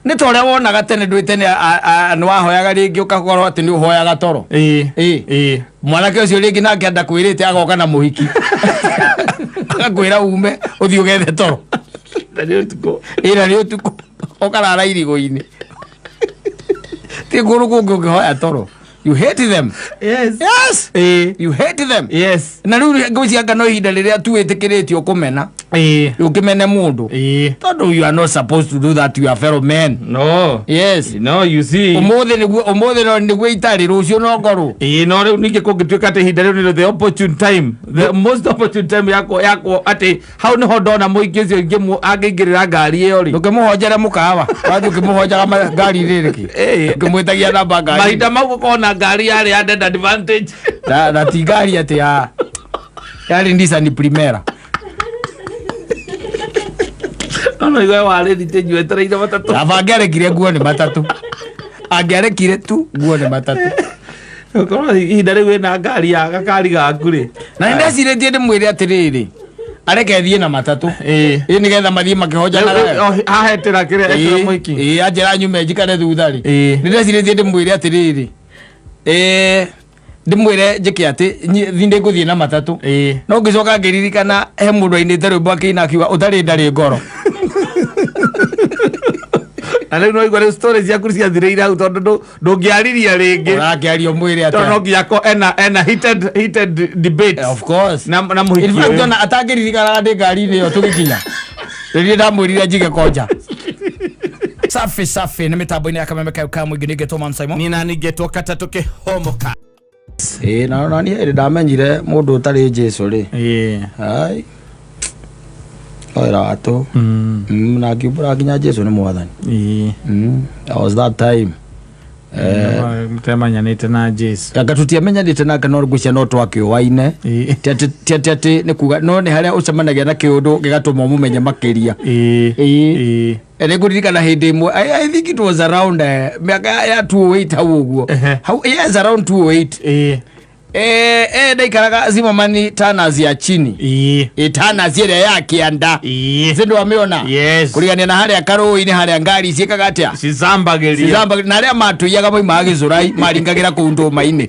Nĩ ta ũrĩa wonaga tene ndwĩ tene nĩ wahoyaga rĩngĩ ũgakorwo atĩ nĩ ũhoyaga toro. Ĩĩ. Ĩĩ. Ĩĩ. Mwanake ũcio rĩngĩ nake ndakwĩrĩte agoka na mũhiki agakwĩra ume ũthiĩ ũgethe toro. Na nĩ ũtukũ. Ĩna nĩ ũtukũ ũkarara irigũ-inĩ ti kũndũ kũngĩ ũngĩhoya toro. You hate them. Yes. Yes. Ĩĩ. You hate them. Yes. Na rĩu ngwĩciria anga no ihinda rĩrĩa tu wĩtĩkĩrĩtio kũmena. Ĩĩ. Ũkĩmene mũndũ. Ĩĩ. Tondũ you are not supposed to do that to your fellow men. No. Yes. No, you see. Ũmũthĩ nĩguo, ũmũthĩ no nĩguo itarĩ, rũciũ no ngorwo. Ĩĩ, no rĩu ningĩ kũngĩtuĩka atĩ ihinda rĩu nĩrĩo the opportune time, the most opportune time yakwa yakwa atĩ hau nĩho ndona mũingĩ ũcio angĩingĩrĩra ngari ĩyo rĩ. Ndũkĩmũhonjere mũkawa. Wathiĩ ũkĩmũhonjaga ngari-inĩ nĩkĩ? Ĩĩ. Ũkĩmwĩtagia namba ngari. Mahinda mau gũkorwo na ngari yarĩ added advantage. Na ti ngari atĩ ya yarĩ Nissan Primera. No no igue warĩ thitĩnji wetereire matatũ. Baba angĩarekire nguo nĩ matatũ. Angĩarekire tu nguo nĩ matatũ. Ũkorwo ihinda rĩu wĩna ngari ya gakari gaku rĩ. Na nĩ ndecirĩtie ndĩmwĩre atĩrĩrĩ, areke thiĩ na matatũ. Ĩĩ. Ĩ nĩgetha mathiĩ makĩhonjanaga. Haha etĩra kĩrĩa etĩra mũhiki. Ĩĩ, anjĩra nyume njikare thutha rĩ. Ĩĩ. Nĩ ndecirĩtie ndĩmwĩre atĩrĩrĩ, ndĩmwĩre njĩke atĩ thiĩ ndĩngũthiĩ na matatũ. Ĩĩ. No ngĩcoka ngĩririkana he mũndũ ainĩte rwĩmbo akĩina akiuga ũtarĩ ndarĩ ngoro. Na rĩu no igua rĩu story ciaku ciathirĩire hau tondũ ndũngĩariria rĩngĩ. Ũrakĩaria ũmwĩre Tondũ no atĩa? nginya ko ena heated debate. Of course. Na mũhiki In fact, ũyũ. ona atangĩririkanaga ndĩ ngari-inĩ ĩyo tũgĩkinya. Rĩrĩa ndamwĩrire njige konja. Safi safi nĩ mĩtambo-inĩ ya kameme kayo ka mũingĩ nĩngetwo Man Simon. Nina ningetwo katatũ kĩhomoka. Ĩĩ na na niĩ hĩndĩ ndamenyire mũndũ ũtarĩ Jesu rĩ. Ĩĩ. Ai. Oera watũ. Na ngiumbũra nginya Jesu nĩ mwathani. Ĩĩ. That was that time. Mũtemanyanĩte na Jesu. Anga tũtiamenyanĩte nake no ngwĩciria no twakĩũaine. Ĩĩ. Ti atĩ atĩ nĩ kuga no nĩ harĩa ũcemanagia na kĩũndũ gĩgatũma ũmũmenye makĩria. Ĩĩ. Ĩĩ. Ĩĩ. Nĩ ngũririkana hĩndĩ ĩmwe I think it was around mĩaka ya 208 hau ũguo. Ehe. Hau, yes, around 208. Ĩĩ. Ndaikaraga Zimmerman Tanners ya chini. Ĩĩ. Ĩ Tanners ĩrĩa ya kĩanda. Ĩĩ. Ĩ ndwamĩona? Yes. Kũrigania na harĩa karũĩ-inĩ harĩa ngari ciĩkaga atĩa? Cicambagĩria. Cicamba na arĩa matũiyaga moimaga Gĩthũrai maringagĩra kũu ndũma-inĩ.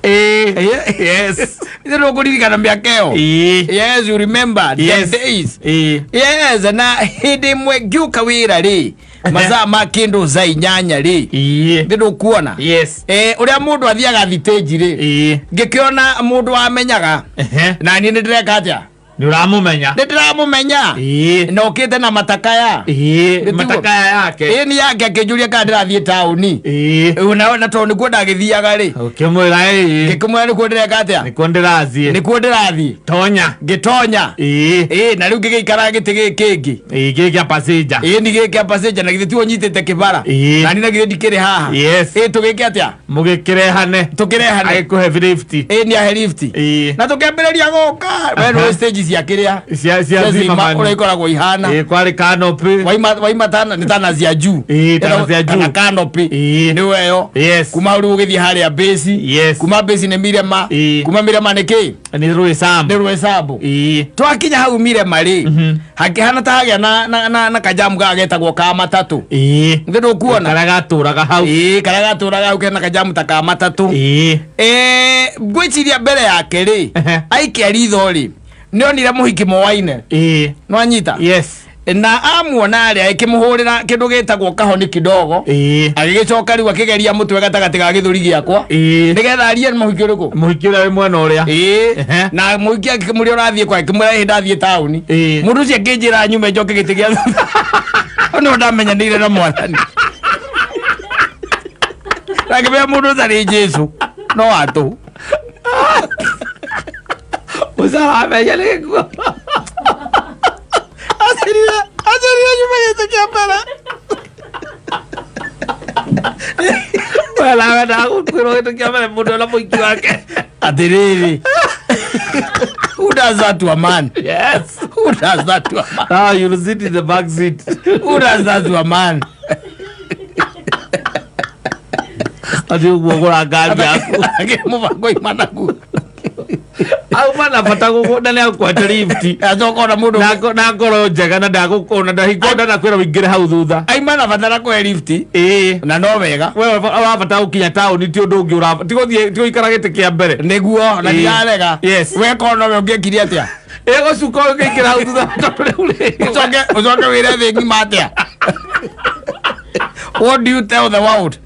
Ĩĩ. Yes. Ithe ndũkũririkana mĩaka ĩyo? Ĩĩ. Yes, you remember the Yes. days. Ĩĩ. Yes, na hĩndĩ ĩmwe ngĩũka wĩra rĩ mathaa ma kĩndũ thaa inyanya rĩ Ĩĩ. ndĩ ndũkuona Yes. Ũrĩa mũndũ athiaga thitĩnji rĩ Ĩĩ. ngĩkĩona mũndũ wamenyaga Ehe. na niĩ nĩ ndĩreka atĩa? Nĩ ũramũmenya. Nĩ ndĩramũmenya. Ĩĩ. Na ũkĩte na matakaya. Ĩĩ. Nĩtiguo? Matakaya yake. Ĩĩ nĩ yake akĩnjũria kana ndĩrathiĩ taũni. Ĩĩ. Na tondũ nĩkuo ndagĩthiaga rĩ. Ũkĩmwĩra ĩĩ. Ngĩkĩmwĩra nĩkuo ndĩreka atĩa? Nĩkuo ndĩrathiĩ. Nĩkuo ndĩrathiĩ. Tonya. Ngĩtonya. Ĩĩ. Ĩĩ na rĩu ngĩgĩikara gĩtĩ gĩkĩ kĩngĩ. Ĩĩ gĩkĩ kĩa passenger. Ĩĩ nĩ gĩkĩ kĩa passenger na githĩ tiwe ũnyitĩte kĩbara. Ĩĩ. Na niĩ na githĩ ndikĩrĩ haha. Yes. Ĩĩ tũgĩke atĩa? Mũgĩkĩrehane. Tũkĩrehane. Agĩkũhe lift. Ĩĩ nĩ ahe lift. Ĩĩ. Na tũkĩambĩrĩria gũka. We nĩũĩ stage cia kĩrĩa. Cia cia Cia Zima Zimmerman. ũrĩa ikoragwo ihana. Ĩĩ kwarĩ canopy. Waima tana nĩ tana cia juu. Ĩĩ, tana cia juu. Kana canopy. Ĩĩ. Nĩ weyo. Yes. Kuma hau rĩu ũgĩthiĩ harĩa base. Yes. Kuma base nĩ Mirema. Ĩĩ. Kuma Mirema nĩ kĩ? Nĩ Rwĩsambu. Nĩ Rwĩsambu. Ĩĩ. Twakinya hau Mirema rĩ, hakĩhana ta hagĩa na kajamu gaka getagwo ka matatũ. Ĩĩ. Nĩ ndũkuona? Karĩa gatũraga hau. Ĩĩ, karĩa gatũraga hau kena kajamu ta ka matatũ. Ĩĩ. Ngwĩciria mbere yake rĩ, Ehe. aikia ritho rĩ, nĩonire mũhiki moaine. Ĩĩ. Nĩwanyita? Yes. Na amuona rĩ, agĩkĩmũhũrĩra kĩndũ gĩtagwo kahoni kidogo. Ĩĩ. Agĩgĩcoka rĩu akĩgeria mũtwe gatagatĩ ga gĩthũri gĩakwa. Ĩĩ. Nĩgetha arie nĩ mũhiki ũrĩkũ? Mũhiki ũrĩa wĩ mwena ũrĩa. Ĩĩ. Ehe. Na mũhiki akĩmũria ũrathiĩ kwa, akĩmwĩra ĩĩ ndathiĩ taũni. Ĩĩ. Mũndũ ũcio akĩnjĩra nyume njoke gĩtĩ gĩa thutha. No ndamenyanĩire na mwathani. Na ngĩmenya mũndũ ũtarĩ Jesu no atũ. Ũcaramenya nĩ gĩkuo. Anjĩrire nyume gĩtĩ kĩa mbere. We nawe ndagũkuĩrwo gĩtĩ kĩa mbere mũndũ na mũhiki wake. Atĩrĩrĩ. Who does that to a man? Yes. Who does that to a man? Ah, you'll sit in the back seat. Who does that to a man? Atĩ ũguo gũra ngari yaku. Akĩrĩ mũbango ima naguo. Auma na bata gũkũ na nĩ akũhete lift. Acoka ona mũndũ Na ngoro njega na ndagũkũ na ndahingo ndanakwĩra ũingĩre hau thutha. Aima na bata na kũhe lift. Ĩĩ. Na no wega. We ũrabata gũkinya taũni, ti ũndũ ũngĩ ũraba ti gũthiĩ, ti gũikara gĩtĩ kĩa mbere. Nĩguo na Ĩĩ. ndirarega. Yes. We korwo nowe ũngĩekire atĩa? Ĩgũcuka ũngĩingĩra hau thutha tondũ rĩu rĩ Ũcoke wĩre thĩ ng'ima atĩa? What do you tell the world?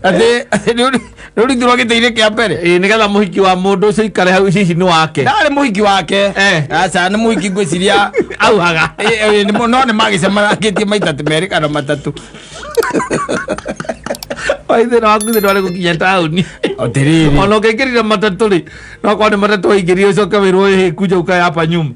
Atĩ nĩ ũrithirwo gĩtĩ-inĩ kĩa mbere. Ĩĩ, nĩgetha mũhiki wa mũndũ ũcio ikare hau, hihi nĩ wake. Ndarĩ mũhiki wake. Eh. Aca, nĩ mũhiki ngwĩciria. Auhaga. Ĩ, ĩ, no nĩ magĩcemanangĩtie maita 2 kana 3. Oi, thĩna waku thĩna warĩ gũkinya taũni. Atĩrĩrĩ. Ona ũngĩingĩrire matatũ rĩ, no korwo nĩ matatũ waingĩrire ũcoke wĩrwo ĩhĩ kuja ukae hapa nyuma.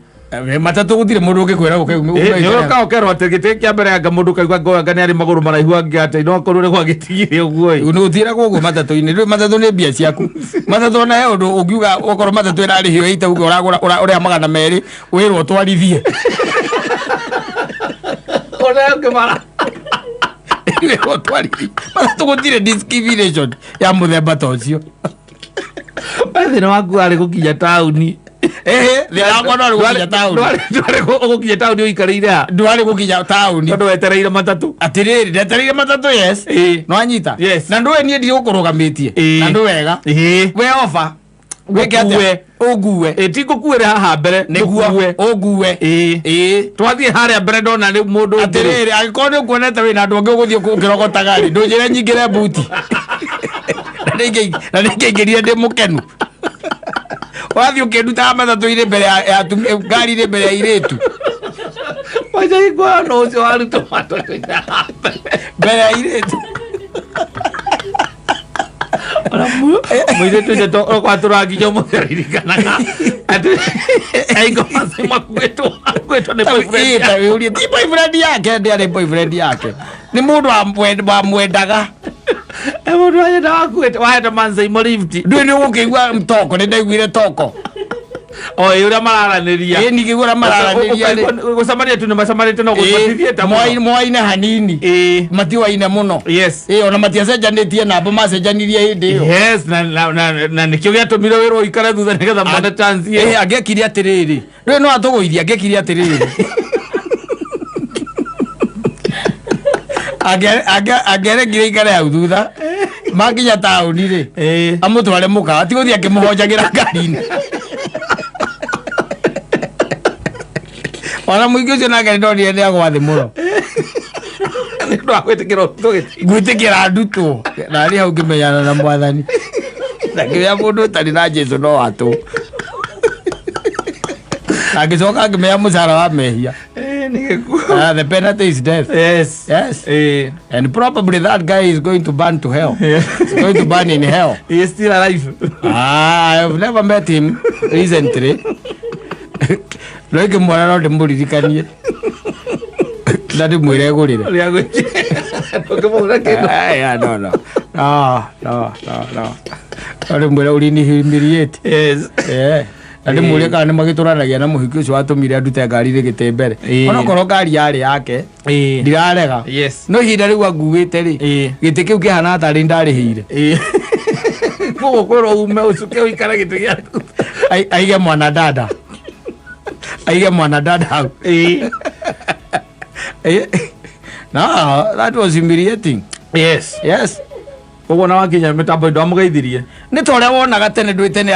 Matatũ gũtirĩ mũndũ ũngĩkwĩra ũke. Nĩ ũka ũkerwo atĩ gĩtĩ kĩa mbere anga mũndũ kaigua ngoya anga nĩ arĩ magũrũ maraihu angĩ atĩ no akorwo nĩ gwagĩtigire ũguo ĩ. Nĩ ũthiĩragwo ũguo matatũ-inĩ. Rĩu matatũ nĩ mbia ciaku. Matatũ ona he ũndũ ũngiuga okorwo matatũ ĩrarĩhio ĩita uge ũragũra ũrĩa 200 wĩrwo ũtwarithie. Ona ũngĩmara. Wĩrwo ũtwarithie. Matatũ gũtirĩ discrimination ya mũthemba ta ũcio. We thĩna waku warĩ gũkinya taũni. Ĩhĩ, thĩna wakwa ndwarĩ gũkinya taũni. Ndwarĩ gũkinya taũni ũikarĩire ha? Ndwarĩ gũkinya taũni. Tondũ wetereire matatũ. Atĩrĩrĩ, ndetereire matatũ, yes. Ĩĩ. Nĩwanyita? Yes. Na ndũĩ niĩ ndigũkũrũgamĩtie. Ĩĩ. Na ndũ wega. Ĩĩ. We ofa. Wĩke atĩa? Ũngue. Ũngue. Ĩ, ti ngũkuĩre haha mbere. Nĩguo. Ngũkue. Ũngue. Ĩĩ. Ĩĩ. Twathiĩ harĩa mbere ndona nĩ mũndũ ũngĩ rĩ. Atĩrĩrĩ, angĩkorwo nĩ ũkuonete wĩna andũ angĩ ũgũthiĩ ũkĩrogotaga rĩ, ndũnjĩre nyingĩre buti. Na nĩngĩingĩrire ndĩ mũkenu. Wathiĩ ũkĩndutaga matatũ-inĩ mbere ya atumia, ngari-inĩ mbere ya airĩtu. Wacha ikuona ũcio warutwo matatũ-inĩ haha mbere. Mbere ya airĩtu. Ona mũirĩtu ũcio okorwo tũranginya ũmũthĩ aririkanaga atĩ aingo makuĩtwo akuĩtwo nĩ boyfriend Ĩ, ta wĩũrie, ti boyfriend yake, ndĩarĩ boyfriend yake. Nĩ mũndũ wamwendaga. E mũndũ wanyenda wakuĩte wahete manzaimo lift. Ndũĩ nĩ ũgũkĩigua toko, nĩ ndaiguire toko. O ĩ ũrĩa mararanĩria. Ĩ, ningĩ ũrĩa mararanĩria rĩ. Gũcemania tu nĩ macemanĩtie no gũbatithie ta mũno. Moaine hanini. Ĩ. Matiwaine mũno. Yes. Ĩ, ona matiacenjanĩtie namba, macenjanirie hĩndĩ ĩyo. Yes, na nĩkĩo gĩatũmire wĩrwo ũikare thutha nĩgetha mone chance ĩyo. Ĩ, angĩekire atĩrĩrĩ, rĩu no atũgũithie, angĩekire atĩrĩrĩ, angĩaregire ikare hau thutha makinya taũni rĩ, Ĩ. amũtware mũkawa, ti gũthiĩ akĩmũhonjagĩra ngari-inĩ. Ona mũingĩ ũcio nake nĩ ndonire nĩ agwa thĩ mũno. Nĩ ũndũ wa gwĩtĩkĩra ũndũ gĩtĩ. Gwĩtĩkĩra ndutwo na arĩ hau ngĩmenyana na mwathani na ngĩmenya mũndũ ũtarĩ na Jesu no atũ, na ngĩcoka ngĩmenya mũcara wa mehia. Ĩ, nĩ gĩkuũ. Ah, the penalty is death. Yes. Yes. Ĩ. And probably that guy is going to burn to hell. He's going to burn in hell. He is still alive. Ah, I have never met him recently. No ingĩmuona no ndĩmũririkanie na ndĩmwĩre egũrĩre. Ũrĩa gwĩti. Ndũngĩmũgũra kĩndũ. Ah, yeah, no, no. No, no, no, no. No ndĩmwĩre ũrini humiliate. Yes. Yeah. Na ndĩmũrie kana nĩ magĩtũranagia na mũhiki ũcio watũmire andute ngari rĩ gĩtĩ mbere. Ĩĩ. Onokorwo ngari yarĩ yake, Ĩ. ndirarega. Yes. No ihinda rĩu anguĩte rĩ, Ĩĩ. gĩtĩ kĩu kĩhana tarĩ ndarĩhĩire. Ĩ. Koguo kwĩrwo ume ũcuke ũikare gĩtĩ gĩaku. Aige mwana dada. Aige mwana dada hau. Ĩ. No, that was humiliating. Yes. Yes. Koguo na wakinya mĩtambo ndwamũgeithirie. Nĩ ta ũrĩa wonaga tene ndwĩ tene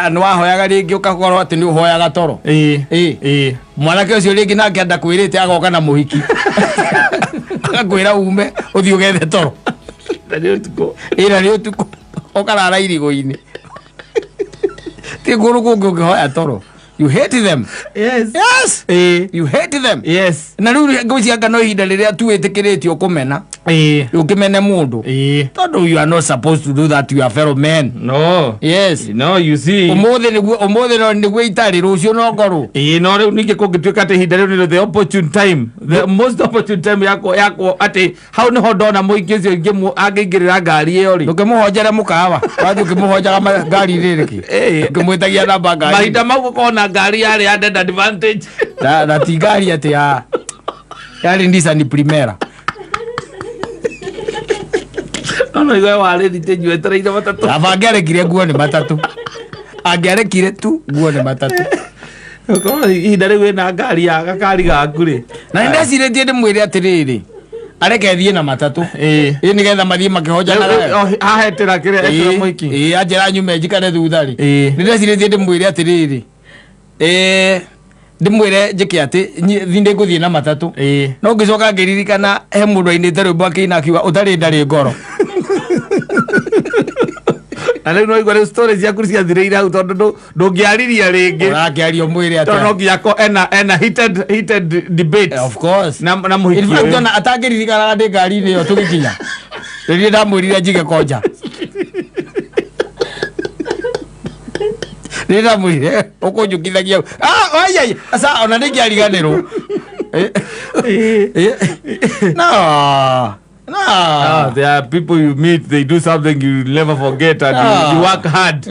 nĩ wahoyaga rĩngĩ ũgakorwo atĩ nĩ ũhoyaga toro. Ĩ. Ĩ. Ĩ. Mwanake ũcio rĩngĩ nake ndakwĩrĩte agoka na mũhiki. Agakwĩra ume ũthiĩ ũgethe toro. Na nĩ ũtukũ. Ĩ, na nĩ ũtukũ ũkarara irigũ-inĩ. Ti kũndũ kũngĩ ũngĩhoya toro. You hate them. Yes. Yes. Ĩ. You hate them. Yes. Na rĩu ngwĩciria no ihinda rĩrĩa tu wĩtĩkĩrĩtio kũmena, Ĩ. ũkĩmene mũndũ. Ĩ. Tondũ you are not supposed to do that to your fellow men. No. Yes. No, you see. Ũmũthĩ nĩguo, ũmũthĩ no nĩguo itarĩ, rũciũ no ngorwo. Ĩ, no rĩu ningĩ kũngĩtuĩka atĩ ihinda rĩu nĩrĩo the opportune time, the most opportune time yakwo atĩ hau nĩho ndona mũingĩ ũcio angĩingĩrĩra ngari ĩyo rĩ. Ndũkĩmũhonjere mũkawa. Wathiĩ ũkĩmũhonjaga ngari-inĩ nĩkĩ? Ĩ. Ũkĩmwĩtagia namba ngari. Mahinda mau gũkorwo na ngari yarĩ ya dead advantage. Na ti ngari atĩ ya yarĩ Nissan Primera. No no igwe warĩ thitĩnji wetereire matatũ. Baba angĩarekire nguo nĩ matatũ. Angĩarekire tu nguo nĩ matatũ. Korwo ihinda rĩu wĩna ngari ya gakari gaku rĩ. Na nĩ ndecirĩtie ndĩmwĩre atĩrĩrĩ, areke thiĩ na matatũ. Ĩĩ. Ĩ nĩgetha mathiĩ makĩhonjanaga. Hahetera kĩrĩa etera mũhiki. Ĩĩ, anjĩra nyume njikare thutha rĩ. Ĩĩ. Nĩ ndecirĩtie ndĩmwĩre atĩrĩrĩ, ndĩmwĩre njĩke atĩ thi nĩngũthiĩ na matatũ. Ĩĩ. No ngĩcoka ngĩririkana he mũndũ ainĩte rwĩmbo akĩina akiuga ũtarĩ ndarĩ ngoro. Na rĩu no igua rĩu story ciaku ciathirĩire hau tondũ ndũngĩariria rĩngĩ. Ũrakĩaria ũmwĩre Tondũ no atĩa? nginya ena heated debate. Of course. Na mũhiki In fact, ũyũ. ona atangĩririkanaga ndĩ ngari-inĩ ĩyo tũgĩkinya. Rĩrĩa ndamwĩrire njige konja. Rĩrĩa ndamwĩrire ũkũnjũkithagia. Ah, ai ai, asa ona nĩngĩariganĩrwo. Ĩĩ. No. No. Ah, there are people you meet, they do something you never forget, and you work hard.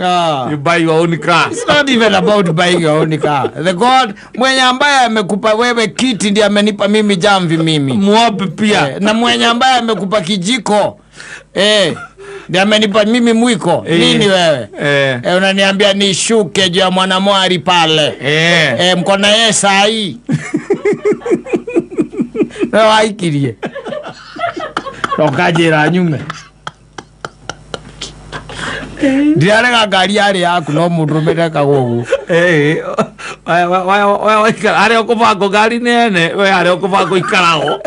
You buy your own car. It's not even about buying your own car. The God mwenye ambaye amekupa wewe kiti ndiye amenipa mimi jamvi mimi. Muombe pia. Na mwenye ambaye amekupa kijiko ndiye amenipa mimi mwiko. Nini wewe? Unaniambia nishuke juu ya mwanamwari pale. Mko na yeye saa hii. Na waikirie. Rokanjĩra nyume. Ndirarega ngari yarĩ yaku no mũndũrũme ndekaga ũguo. Harĩa ũkũbangwo ngari nĩ ene, we harĩa ũkũbangwo ikaragwo.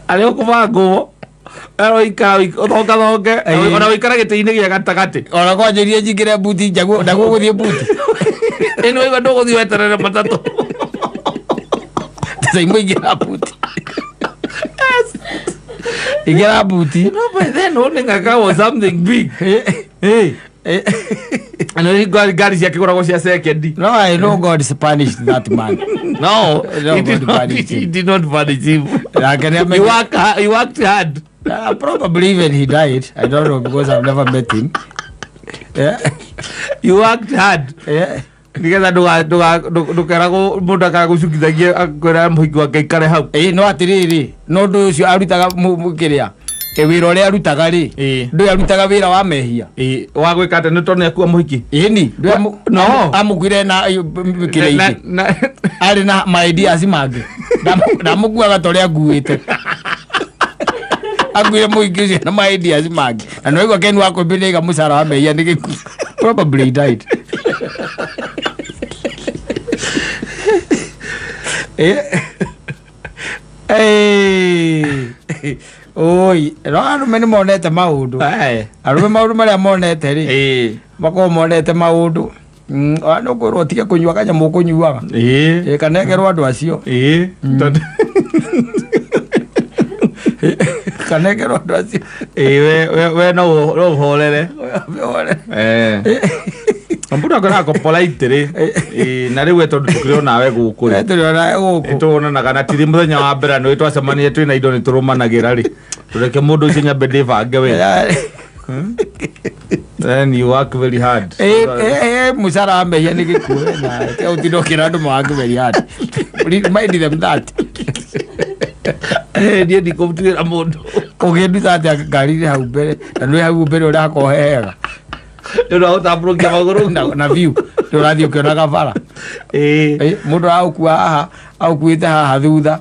Harĩa ũkũbangwo ũikara ũthongathonge ona ũikara gĩtĩ-inĩ gĩa gatagatĩ. Ona kwanjĩrire njingĩre mbuti ndaguo gũthiĩ mbuti. Ĩni waigua ndũgũthiĩ weterere matatũ. Sasa imwe ingĩra mbuti. Ingĩra mbuti. No, by then owning a car was something big. Hey. Na ngari ciakĩgũragwo cia second. No, I know God punished that man. No, No, he did God not, punished him. he did not punish him. Nake nĩ He worked hard. Probably even he died. I don't know because I've never met him. Yeah. You worked hard. Yeah. Nigetha ndũkeragwo mũndũ akagũcukithagia akwĩra mũhiki wake aikare hau. Ĩĩ no atĩrĩrĩ, no ũndũ ũcio arutaga kĩrĩa wĩra ũrĩa arutaga rĩ, ndũĩ arutaga wĩra wa mehia. Ĩĩ, wa gwĩka atĩa nĩ tondũ nĩakua mũhiki? Ĩni, No. amũkuire na kĩrĩa-inĩ. Arĩ na ma ideas mangĩ. Ndamũkuaga ta ũrĩa anguĩte. Akuire mũhiki ũcio na ma ideas mangĩ. Na nĩwaigua Ken Wakũmbĩ nĩaiga mũcara wa mehia nĩ gĩkuũ. Probably he died. Oi, no arũme nĩ monete maũndũ. Arũme maũndũ marĩa monete rĩ, makoragwo monete maũndũ. Ona nĩ ũkwĩrwo ũtige kũnyua kanyamũ ũkũnyuaga. Kana ekerwo andũ acio. Kana ekerwo andũ acio. We no ũhorere. Mũndũ akoragwo polite rĩ. Na rĩu we tondũ tũkĩrĩ onawe gũkũ rĩ. Tũrĩ onawe gũkũ. Tũonanaga na tiri mũthenya wa mbere nĩ twacemania twĩna indo nĩ tũrũmanagĩra rĩ. Tũreke mũndũ ũcio nyambe ndĩbange we. Then you work very hard. Mũcara wa mehia nĩ gĩkuũ na ũtinde ũkĩra andũ ma work very hard. Remind them that. Niĩ ndikũmtuĩra mũndũ. Ũngĩnduta atĩa ngari-inĩ hau mbere na nĩ hau mbere ũrakorwo he hega. Nĩ ũndũ wa gũtambũrũkia magũrũ. Na view nĩ ũrathiĩ ũkĩonaga bara. Mũndũ aragũkua haha agũkuĩte haha thutha.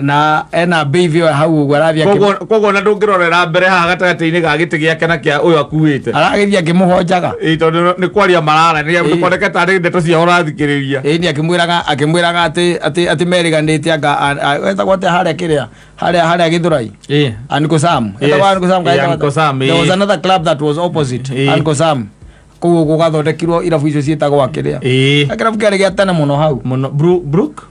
Na ena baby ĩyo hau ũguo arathiĩ Koguo ona ndũngĩrorera mbere haha gatagatĩ-inĩ ga gĩtĩ gĩake na kĩa ũyũ akuĩte. Aragĩthiĩ akĩmũhonjaga. Tondũ nĩ kwaria marara, nĩ kuoneka tarĩ ndeto ciao ũrathikĩrĩria. Nĩ akĩmwĩraga atĩ merĩganĩte anga, etagwo atĩa harĩa kĩrĩa, harĩa Gĩthũrai? Uncle Sam. Etagwo Uncle Sam, Yes. Uncle Sam, There was another club that was opposite Uncle Sam. Kũu gũgathondekirwo irabu icio ciĩtagwo akĩrĩa. Kĩrabu kĩarĩ gĩa tene mũno hau. Mũno,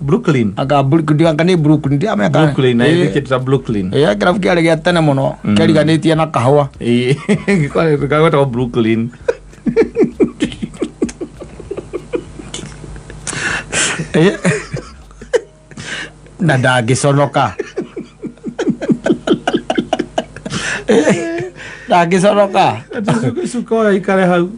Brooklyn. Anga anga nĩ Brooklyn, ndiramenya kana- Brooklyn, na ĩthikĩte ta Brooklyn. Kĩrabu kĩarĩ gĩa tene mũno, kĩariganĩtie na kahũa. Gĩkwetagwo Brooklyn. Na ndangĩconoka. Ndangĩconoka. Cuka ũyũ aikare hau.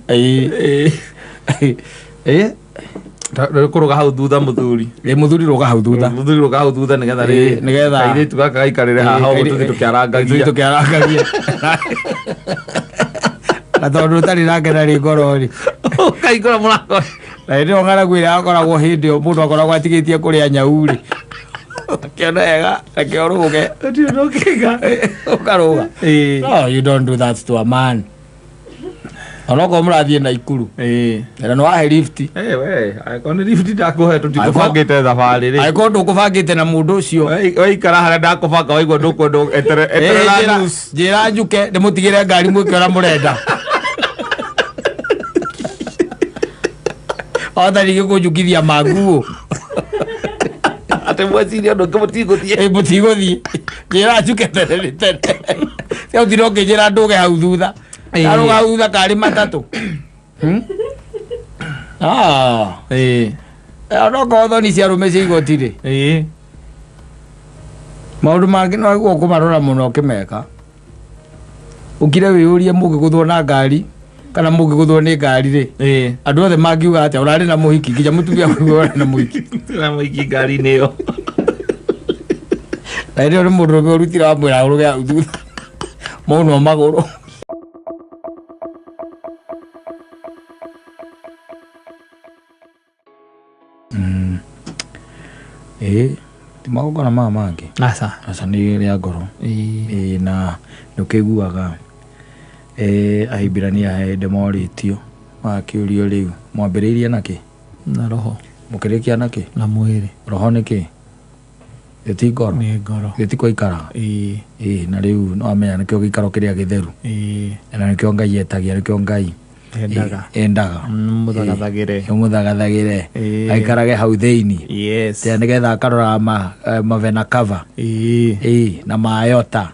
Kũrũga hau thutha mũthuri. Mũthuri rũga hau thutha. Mũthuri rũga hau thutha nĩgetha rĩrĩ. Nĩgetha. Kairĩtu gaka gaikarĩre haha ũguo tũthiĩ tũkĩarangagia. Tũthiĩ tũkĩarangagia. Na tondũ ũtarĩ nake na rĩ ngoro rĩ, Ũkahingũra mũrango. Na hĩndĩ ĩyo ng'aragu ĩrĩa akoragwo, hĩndĩ ĩyo mũndũ akoragwo atigĩtie kũrĩa nyau rĩ, akĩona wega, reke ũrũge. Gũtirĩ ũndũ ũngĩka. Ũkarũga. Ĩĩ. No, you don't do that to a man, onokorwo mũrathiĩ na ikuru na nĩ wahe lift. Eh, we, angĩkorwo nĩ lift ndakũhe, tũtikũbangĩte thabarĩ rĩ. Angĩkorwo ndũkũbangĩte na mũndũ ũcio. Waikara harĩa ndakũbanga, waigua ndũkwenda, eterera news. Njĩra njuke ndĩmũtigĩre ngari mwĩke ũrĩa mũrenda, ota ningĩ kũnjukithia manguo. Atĩ mweciria ũndũ ũngĩ, mũtigũthiĩ. Ĩ, mũtigũthiĩ, njĩra njuke tene nĩ tene ũtire ũkĩnjĩra ndũge hau thutha. Ndarũga hau thutha karĩ matatũ. Hmm? Ah. Onokorwo thoni cia arũme cia igoti rĩ, maũndũ mangĩ no aguo kũmarora mũno ũkĩmeka, ũkire wĩyũrie, mũngĩgũthwo na ngari kana mũngĩgũthwo nĩ ngari rĩ, andũ othe mangiuga atĩa? Ũrarĩ na mũhiki, nginya mũtumia kuuga ũrarĩ na mũhiki. Na mũiki ngari-inĩ ĩyo. Na hĩndĩ ĩyo nĩ mũndũ ũrũme ũrutire wamwĩra ũrũge hau thutha maunwo magũrũ. Ĩĩ, ti magongona maya mangĩ. Aca. Aca, nĩ rĩa ngoro. Ĩĩ, na nĩ ũkĩiguaga Ahibirania he hĩndĩ morĩtio, magakĩũrio, rĩu mwambĩrĩirie nakĩ? Na roho. Mũkĩrĩkia nakĩ? Na mwĩrĩ. Roho nĩ kĩ? Gĩti ngoro? Nĩ ngoro. Gĩti kwa ikaraga? Ĩĩ. Ĩĩ, na rĩu no amenya nĩkĩo gĩikaro kĩrĩa gĩtheru. Na nĩkĩo Ngai etagia, nĩkĩo Ngai endaga. Endaga. Mũthagathagĩre. Mũthagathagĩre. Aikarage hau thĩinĩ. Tĩa nĩgetha akaroraga mavena cava. Ĩĩ, na maayota.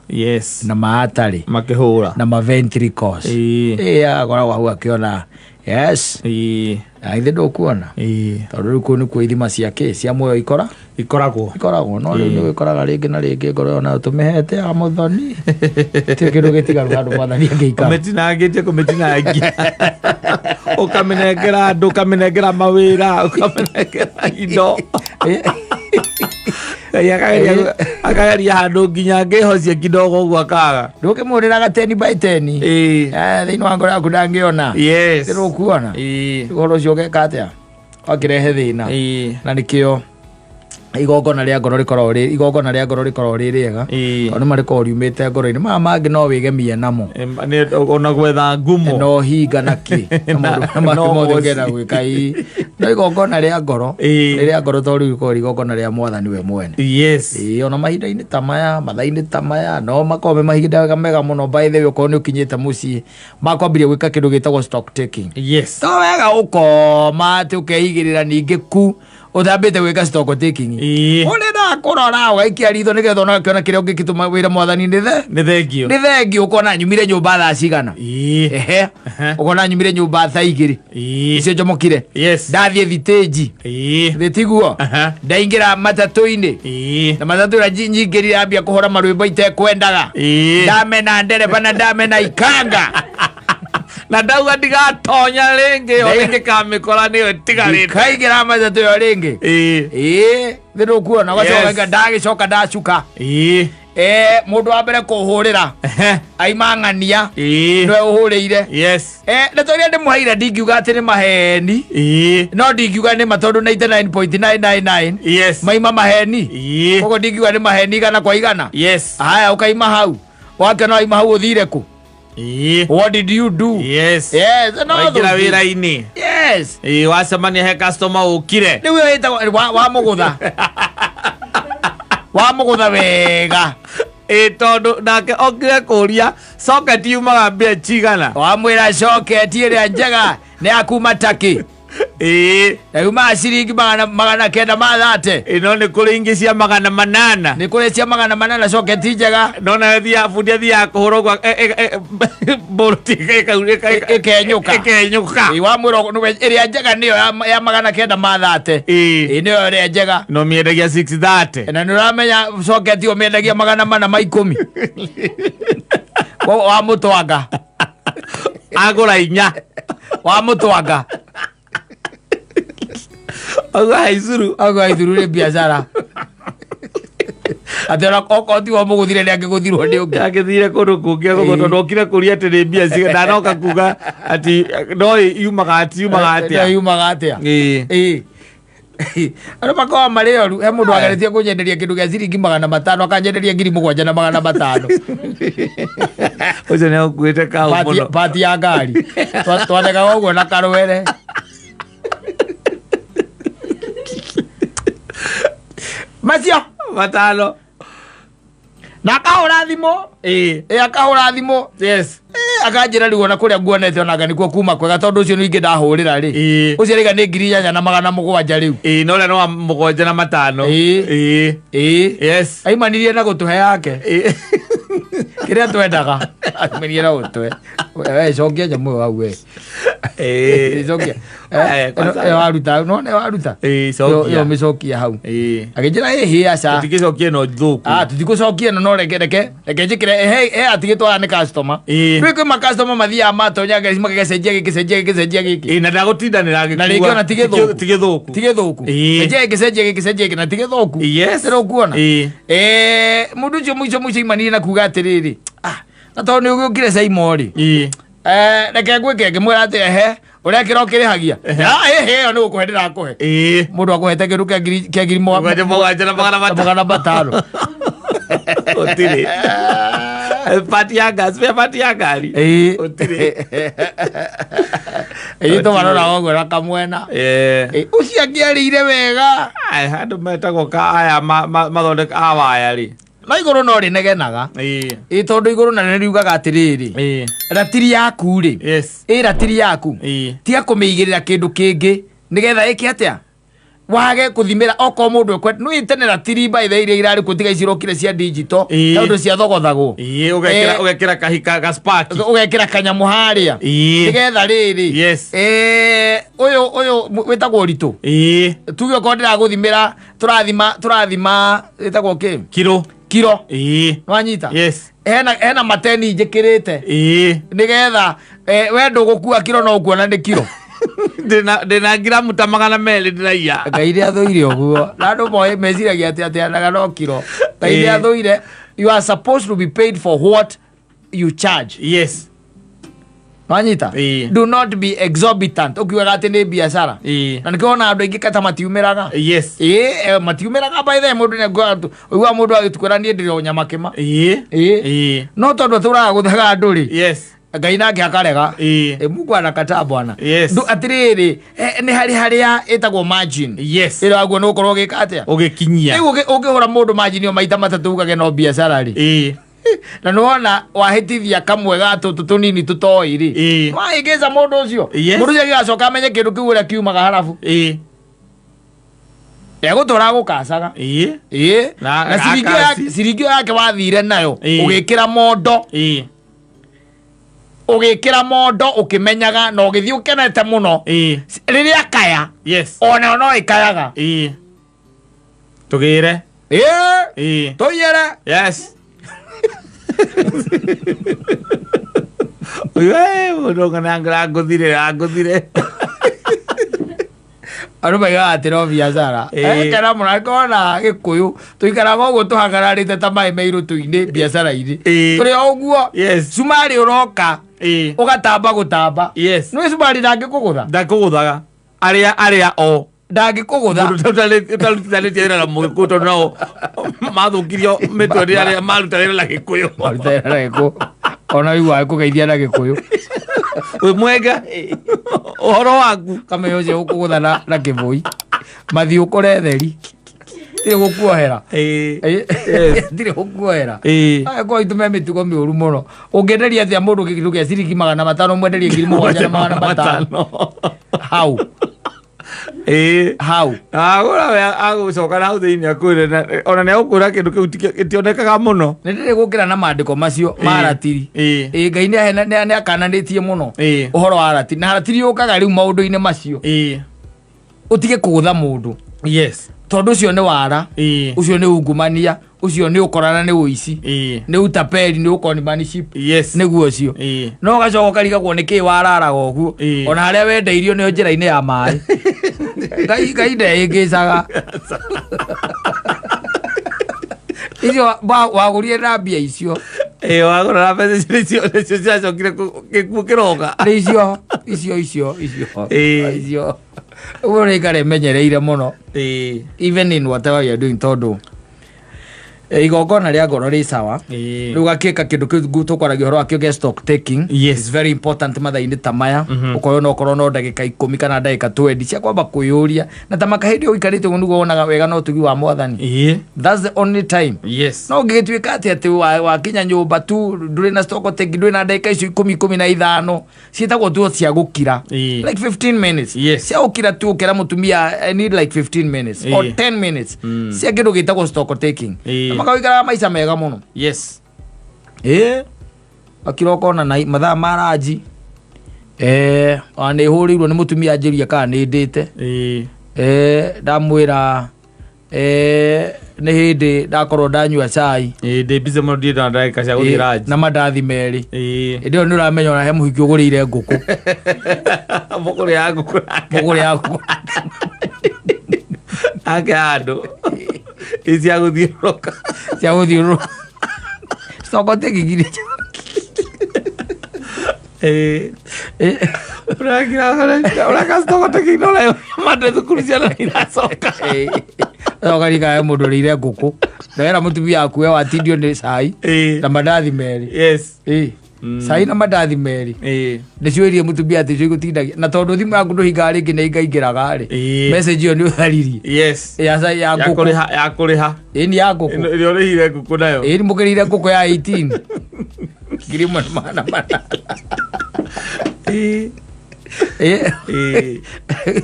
Na maatari. Makĩhũra. Na ma ventricles. Ĩĩ, agakoragwo hau akĩona, yes. Na ithe ndũkuona, tondũ rĩu kũu nĩkuo ithima cia kĩ cia muoyo ikora ikoragwo. Ikoragwo. No rĩu nĩ wĩkoraga rĩngĩ na rĩngĩ ngoro ĩyo nayo tũmĩhete ya mũthoni, ti kĩndũ gĩtigaru handũ Mwathani angĩikara. Ũmĩtinangĩtie, kũmĩtinangia, ũkamĩnengera andũ, ũkamĩnengera mawĩra, ũkamĩnengera indo. Ngai akageria handũ nginya angĩhocia kidogo ũguo akaga. Ndũkĩmũrĩraga 10 by 10. Thĩinĩ wa ngoro yaku ndangĩona. Ndĩrũkuona ũhoro ũcio ũgeka atĩa, wakĩrehe thĩna. Na nĩkĩo igongona rĩa ngoro rĩkoragwo rĩ igongona rĩa ngoro rĩkoragwo rĩ rĩega, tondũ nĩ marĩkoragwo riumĩte ngoro-inĩ. Maya mangĩ no wĩgemie namo. Ona gwetha ngumo. No hinga na kĩ na maũndũ marĩa mangĩ No mothe ũci. ũngĩenda gwĩka, ĩĩ. No igongona rĩa ngoro nĩ rĩa ngoro, tondũ rĩu rĩkoragwo rĩ igongona rĩa Mwathani we mwene. Ĩĩ, ona mahinda-inĩ ta maya, mathaa-inĩ ta maya, no makorwo me mahinda mega mũno. By the way, okorwo nĩ ũkinyĩte mũciĩ, makwambĩrĩria gwĩka kĩndũ gĩtagwo stock taking. To wega ũkoma atĩ ũkeigĩrĩra ningĩ ku ũtambĩte gwĩka stock taking. Ũrenda kũrora, ũgaikia ritho nĩgetha ona ũkĩona kĩrĩa ũngĩkĩtũma wĩra Mwathani nĩ the Nĩ thengio. Nĩ thengio. Ũkona nyumire nyũmba thaa cigana. Ehe, ũkona nyumire nyũmba thaa 2. Icio njomokire. Ndathiĩ thitĩnji. Thĩtiguo. Ndaingĩra matatũ-inĩ. Na matatũ ĩrĩa nyingĩrire ambia kũhũra marwĩmbo itekwendaga. Ndamena ndereba na ndamena ikanga. Na ndauga ndigatonya rĩngĩ, o rĩngĩ kamĩkora nĩyo ĩtigarĩte. Ndikaingĩra matatũ ĩyo rĩngĩ. Ĩĩ, thĩ ndũkuona ũgacoka ndagĩcoka ndacuka. Mũndũ wa mbere kũhũrĩra aima ng'ania. Nĩwe ũhũrĩire. Ndeto iria ndĩmũheire, ndingiuga atĩ nĩ maheni. No ndingiuga nĩ ma, tondũ 99.999 maima maheni. Koguo ndingiuga nĩ maheni 100%. Haya, ũkaima hau, wakĩona waima hau, ũthire kũ? What did you do? Yes, no Waingĩra thũki. wĩra-inĩ. Wacemania he customer ũkire. Rĩu ĩyo ĩtagwo wa mũgũtha, wa mũgũtha wega. Ĩĩ, tondũ nake okire kũria socket yumaga mbia cigana. Wamwĩra coketi ĩrĩa njega nĩ ya kuma Taki. Na yumaga ciringi 930. Ĩno nĩ kũrĩ ingĩ cia 800. Nĩ kũrĩ cia 800, coketi njega. No nayo thiaga bundi athiaga kũhũra ũguo mbũrũti Ĩkenyũka. Ĩkenyũka. Ĩ, wamwĩra ũguo, nĩwe ĩrĩa njega nĩyo ya 930. Ĩ, nĩyo ĩrĩa njega. No mĩendagia 630. Na nĩ ũramenya coketi ũmĩendagia 410. Wa mũtwanga. Agũra inya. Wa mũtwanga. Auga haicuru. Auga ithuru nĩ biacara. Atĩ ona okorwo tiwe mũgũthire nĩ angĩgũthirwo nĩ ũngĩ. Agĩthire kũndũ kũngĩ agũthwo tondũ okire kũria atĩ nĩ mbia cigana ndanoka kuga atĩ no yumaga atĩ yumaga No atĩa. yumaga atĩa. Ĩĩ. Ĩĩ. Andũ makoragwo marĩ oru. He mũndũ wageretie kũnyenderia kĩndũ gĩa ciringi 500 akanyenderia 7500. Ũcio nĩ agũkuĩte kaũ mũno. Pati ya ngari. Twathekaga ũguo na karwere. Macio 5. Na akahũra thimũ. Ĩĩ. Ĩ akahũra thimũ. Yes. Akanjĩra rĩu ona kũrĩa nguonete onanga nĩkuo kuma kwega tondũ ũcio ningĩ ndahũrĩra rĩ. Ĩĩ. Ũcio rĩga nĩ 8700 rĩu. Ĩĩ no ũrĩa nĩ wa 75. Ĩĩ. Ĩĩ. Ĩĩ. Yes. Aimanirie na gũtũhe yake. Ĩĩ. Kĩrĩa twendaga. Aimanirie na gũtũhe. We cokia nyamũ ĩyo hau we. Ĩĩ. Cokia. Eh, kwanza- Ĩyo waruta, no nĩ waruta. Ĩĩ, cokia. Ĩyo mĩcokia hau. Ĩĩ. Akĩnjĩra ĩhĩ aca. Tũtingĩcokia ĩno thũku. Ah, tũtigũcokia ĩno no reke reke reke njĩkĩre he he atigĩtwo aya nĩ customer. Ĩĩ. Rĩu kwĩ ma customer mathiaga matonya ngeci magĩcenjia gĩkĩ cenjia gĩkĩ cenjia gĩkĩ. Ĩĩ na ndagũtindanĩra agĩkua. Na rĩngĩ ona ti gĩthũku. Ti gĩthũku. Ti gĩthũku. Ĩĩ. Cenjia gĩkĩ cenjia gĩkĩ cenjia gĩkĩ na ti gĩthũku. Yes. Nĩ ũkuona? Ĩĩ. Mũndũ ũcio mũico mũico imanire na kuga atĩrĩrĩ. Ah, na tondũ nĩ ũgĩũkire Saimo rĩ. Ĩĩ. Reke ngwĩke ngĩmwĩra atĩ ehe ũrĩa kĩro kĩrĩhagia. Ah, ĩhĩ ĩyo nĩ gũkũhe ndĩrakũhe. Ĩĩ. Mũndũ akũhete kĩndũ kĩa ngiri kĩa ngiri 7500. 500. Gũtirĩ. Pati ya ngari, spare part ya ngari. Ĩĩ. Gũtirĩ. Ĩĩ tũmarora ũguo na kamwena. Ĩĩ. Ĩĩ, ũcio angĩarĩire wega. Ai, andũ metagwo ka aya mathondeka a waya rĩ. No igũrũ no rĩnegenaga. Ĩĩ. Ĩĩ tondũ igũrũ narĩo riugaga atĩrĩrĩ. Ĩĩ. Ratiri yaku rĩ. Yes. Ĩĩ ratiri yaku. Ĩĩ. Tiga kũmĩigĩrĩra kĩndũ kĩngĩ nĩgetha ĩke atĩa? Wage kũthimĩra okorwo mũndũ ekwenda. Nĩ tene ratiri by the way iria irarĩ kuo tiga icirokire cia digital. Ĩĩ. Tondũ ciathogothagwo. Ĩĩ, ũgekĩra kahika ga spark. Ũgekĩra kanyamũ harĩa. Ĩĩ. Nĩgetha rĩrĩ. Yes. Ũyũ wĩtagwo ũritũ. Ĩĩ. Tuge okorwo ndĩragũthimĩra tũrathima ĩtagwo kĩ? Kiro. Kiro. Ĩĩ. Nĩwanyita? Yes. Hena mateni njĩkĩrĩte. Ĩĩ. Nĩgetha we ndũgũkua kiro no ũkuona nĩ kiro. Ndĩna ngiramu ta 200 ndĩraiya. Ngai nĩ athũire ũguo. Na andũ moĩ meciragia atĩ ateanaga no kiro. Ngai nĩ Ĩĩ. athũire. You are supposed to be paid for what you charge. Yes. Nwanyita? Ĩĩ. Do not be exorbitant. Ũkiugaga atĩ nĩ biacara. Ĩĩ. Na nĩkĩo wona andũ aingĩ kata matiumĩraga. Yes. Ĩĩ, matiumĩraga by the way, mũndũ nĩ ũiguaga mũndũ agĩtukwĩra niĩ ndĩrĩ o nyama kĩma. Ĩĩ. Ĩĩ. Ĩĩ. No tondũ atũraga gũthaga andũ rĩ. Yes. Ngai nake akarega. Ĩĩ. Mungu anakataa bwana. Yes. Ndũ atĩrĩrĩ, nĩ harĩ harĩa ĩtagwo margin. Yes. Ĩrĩa waguo nĩ ũkorwo ũgĩka atĩa? Ũgĩkinyia. Rĩu ũngĩhũra mũndũ margin o maita matatũ ugage no biacara rĩ. Ĩĩ. Na nĩwona wahĩtithia kamwe ga tũtũ tũnini tũtoĩ rĩ. Ĩĩ. Wahĩngĩca mũndũ ũcio. Yes. Mũndũ ũcio agĩgacoka amenye kĩndũ kĩu ũrĩa kiumaga harabu. Ĩĩ. Egũtũra gũkacaga. Ĩĩ. Ĩĩ. Na Na ciringi ĩyo akaci. ciringi ĩyo yake wathire nayo Ĩĩ. ũgĩkĩra mondo. Ĩĩ. Ũgĩkĩra mondo ũkĩmenyaga na ũgĩthiĩ ũkenete mũno. Ĩĩ. Rĩrĩa kaya. Yes. Onayo no ĩkayaga. Ĩĩ. Tũgĩre. Ĩĩ. Ĩĩ. Tũiyĩre. Yes. Ũyũ, mũndũ ũng'ana angũthire, angũthire. Andũ maigaga atĩ no biacara. Ĩĩ. Kena mũno angĩkorwo na Gĩkũyũ tũikaraga ũguo tũhagararĩte ta maĩ me irũtũ-inĩ biacara-inĩ. Ĩĩ. Tũrĩ o ũguo. Yes. Cumarĩ ũroka. Ĩĩ. Ũgatamba gũtamba. Yes. Nĩ cumarĩ ndangĩkũgũtha. Ndakũgũthaga. Arĩa arĩa o. Ndangĩkũgũtha. Mũndũ ũtarutithanĩtie wĩra na Mũgĩkũyũ tondũ nao mathũkirio mĩtwe nĩ arĩa maruta wĩra na Gĩkũyũ. Maruta wĩra na Gĩkũyũ. Ona ũiguaga kũgeithia na Gĩkũyũ. Wĩ mwega. Ũhoro waku. Kamenya ũcio ũkũgũtha na kĩbũi. Mathiĩ ũkore theri. Ndirĩ gũkuohera. Ĩĩ. Yes. Ndirĩ gũkuohera. Ĩĩ. Aya kwa itũ me mĩtugo mĩũru mũno. Ũngĩenderia atĩa mũndũ kĩndũ kĩa ciringi 500 mwenderie 7500? Hau. Ĩĩ. Hau. Agũra we agũcoka na hau thĩinĩ akwĩre ona nĩ agũkwĩra kĩndũ kĩu gĩtionekaga mũno. Nĩ ndĩrĩ gũkĩra na maandĩko macio ma Ĩĩ. ratiri. Ĩĩ. Ĩĩ, Ngai nĩ akananĩtie mũno Ĩĩ. ũhoro wa ratiri. Na ratiri yũkaga rĩu maũndũ-inĩ macio. Ĩĩ. Ũtige kũgũtha mũndũ. Yes. Tondũ ũcio nĩ wara. Ĩĩ. Ũcio nĩ ungumania. Ũcio nĩ ũkorana nĩ ũici. Ĩĩ. Nĩ utapeli, nĩ ũkonimanship. Yes. Nĩguo ũcio. Ĩĩ. No ũgacoka ũkarigagwo nĩ kĩĩ wararaga ũguo. Ĩĩ. Ona harĩa wendeirio nĩyo njĩra-inĩ ya maĩ. Ngai ndehĩngĩcaga. Icio wagũrire na mbia icio. Ĩ wagũra na mbeca icio nĩcio ciacokire gĩkuũ kĩroka. Nĩ icio icio icio icio. Ĩĩ. Icio ũguo nĩ ikara imenyereire mũno, even in whatever you are doing, tondũ igongona rĩa ngoro rĩ sawa. Rĩu gakĩka kĩndũ kĩu tũkwaragia ũhoro wakĩo gĩa stock taking is very important mathaa-inĩ ta maya. Ũkorwo no ũkorwo no ndagĩka 10 kana ndagĩka 20 cia kwamba kwĩyũria na ta maka hĩndĩ ĩyo ũikarĩte ũguo nĩguo wonaga wega no ũtugi wa Mwathani. That's the only time. No ũngĩgĩtuĩka atĩ wakinya nyũmba tu, ndũrĩ na stock taking, ndũrĩ na ndagĩka icio 10, 15 ciĩtagwo tu cia gũkira, like 15 minutes cia gũkira tu, ũkera mũtumia, "I need like 15 minutes or 10 minutes cia kĩndũ gĩtagwo stock taking." Na makawĩikaraga maica mega mũno. Ĩĩ, akira ũkona na mathaa ma ranji, ona nĩ hũrĩirwo nĩ mũtumia anjĩria kana nĩ ndĩte. Ndamwĩra nĩ hĩndĩ ndakorwo ndanyua cai. Ĩĩ, ndĩ busy mũno, ndirĩ na ndagĩka cia gũthiĩ ranji. Na mandathi merĩ. Hĩndĩ ĩyo nĩ ũramenya ona he mũhiki ũgũrĩire ngũkũ. Mũgũrĩ ya ngũkũ nake. Mũgũrĩ ya ngũkũ. Ake handũ ĩ cia gũthiũrũrũka. Cia gũthiũrũrũka, stock taking iria. Ũreka stock taking no ũrayo mande thukuru ciana iracoka. Coka rikae mũndũ ũrĩire ngũkũ ndawera mũtumia waku we watindio nĩ cai na mandathi merĩ. Cai na mandathi merĩ nĩcio iria mũtumia atĩ icio igũtindagia, na tondũ thimũ yaku ndũhingaga rĩngĩ nĩ ingaingĩraga rĩ, message ĩyo nĩ ũtharirie ya cai ya ya ngũkũ. Kũrĩha ya kũrĩha. Ĩĩ, nĩ ya ngũkũ. Ĩno ĩrĩa ũrĩhire ngũkũ nayo. Ĩĩ, mũkĩrĩire ngũkũ ya 18 1400.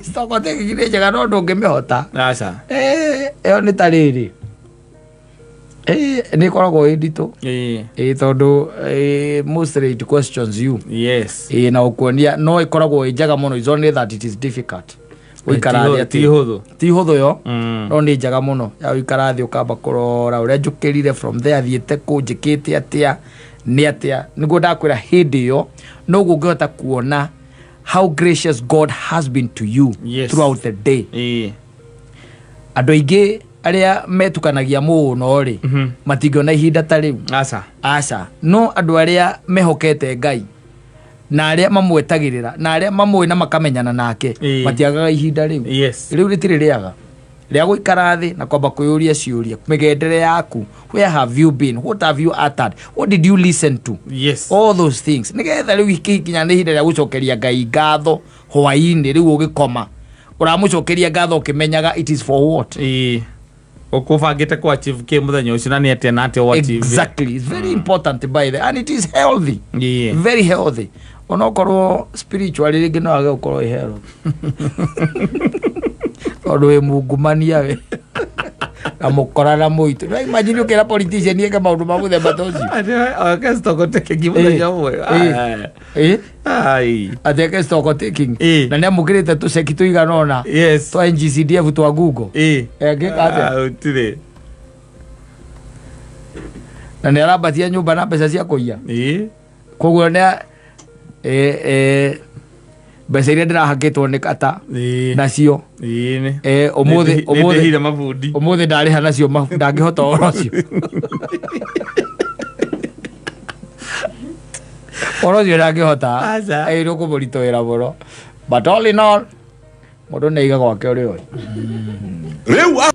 Stock taking nĩ njega no ndũngĩmĩhota. Aca. Ĩyo nĩ ta rĩrĩ, nĩ ĩkoragwo ĩ nditũ. Ĩĩ, tondũ mostly it questions you. Ĩĩ, na ũkuonia no ĩkoragwo ĩ njega mũno, it's only that it is difficult gũikara thĩ. Ti hũthũ. Ti hũthũ yo, no nĩ njega mũno ya gũikara thĩ ũkamba kũrora ũrĩa njũkĩrire, from there thiĩte kũ, njĩkĩte atĩa, nĩ atĩa, nĩguo ndakwĩra hĩndĩ ĩyo noguo ũngĩhota kuona how gracious God has been to you throughout the day. Andũ aingĩ arĩa metukanagia mũno rĩ, matingĩona ihinda ta rĩu. Aca. Aca, no andũ arĩa mehokete Ngai na arĩa mamwetagĩrĩra na arĩa mamũĩ na makamenyana nake, matiagaga ihinda rĩu. Rĩu rĩtirĩ rĩaga rĩa gũikara thĩ na kwamba kwĩyũria ciũria mĩgendere yaku: where have you been, what have you uttered, what did you listen to? All those things, nĩgetha rĩu ikinya nĩ ihinda rĩa gũcokeria Ngai ngatho hwaĩ-inĩ rĩu ũgĩkoma, ũramũcokeria ngatho ũkĩmenyaga it is for what. Ĩĩ, ũkũbangĩte kũ achieve kĩ mũthenya ũcio na nĩ atĩa na atĩa ũ achieve. Exactly, it's very important by the and it is healthy, very healthy, onokorwo spiritually rĩngĩ no age gũkorwo ĩ healthy tondũ wĩ mungumania we na mũkora na mũitũ. No imagine ũkĩra politician eke maũndũ ma mũthemba ta ũcio. Eke stock taking mũthenya ũmwe. Ai. Atĩ eke stock taking na nĩ amũkĩrĩte tũceki tũigana ũna twa NGCDF twa Google. Angĩka atĩa? Ah, gũtirĩ. Na nĩ arambatia nyũmba na mbeca cia kũiya. Koguo nĩ mbeca iria ndĩrahakĩtwo nĩ kata nacio. Ĩĩ nĩ. Ũmũthĩ ũmũthĩ Nĩndĩhire mabundi. Ũmũthĩ ndarĩha nacio ndangĩhota ũhoro ũcio, ũhoro ũcio ndangĩhota. Aca. Ĩ nĩ ũkũmũritũhĩra mũno, but all in all mũndũ nĩ aiga gwake ũrĩa ũĩ. Rĩu.